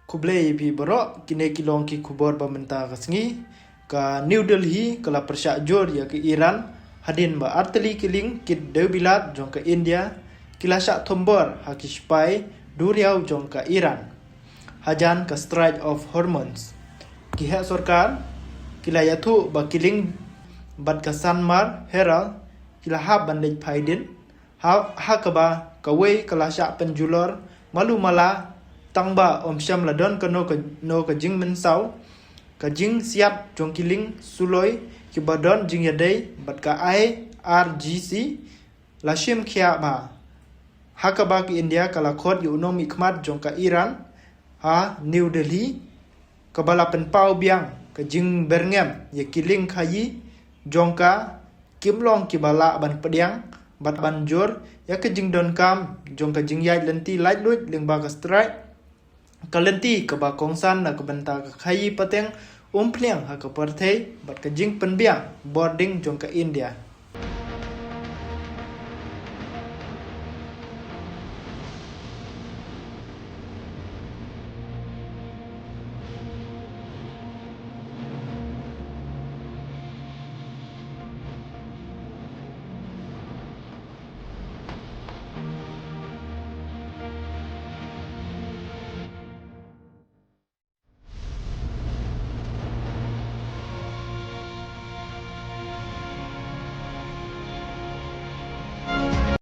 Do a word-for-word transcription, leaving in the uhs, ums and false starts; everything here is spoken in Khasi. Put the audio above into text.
Khublei ïa phi baroh, kine ki long ki khubor ba mynta ka sngi. Ka New Delhi ka la pyrshah jur ïa ka Iran hadien ba artylli ki lieng kit dewbilat jong ka India ki la shah thombor ha ki sipai duriaw jong ka Iran hajan ka Strait of Hormuz. Ki heh sorkar ki la ïathuh ba ki lieng bad ka Sanmar Herald ki la hap ban leit phai dien, ha, ha kaba kawei ka la shah pynjulor malu mala tang ba ym shym la don kano kano ka jingmynsaw. Ka jingsiat jong ki lieng suloi kiba don jingïadei bad ka I R G C la shim khia ba ha kaba ka India ka la khot ïa u nongmihkhmat jong ka Iran ha New Delhi, kaba la pynpaw biang ka jingbyrngem ïa ki lieng khaïi jong ka, kim long kiba lah ban pdiang bad ban jur ïa ka jingdonkam jong ka jingïaid lynti laitluid lyngba ka strait. Ka lynti kaba kongsan na ka bynta ka khaïi pateng umphniang ha ka pyrthei bad ka jingpynbiang bording jong ka India.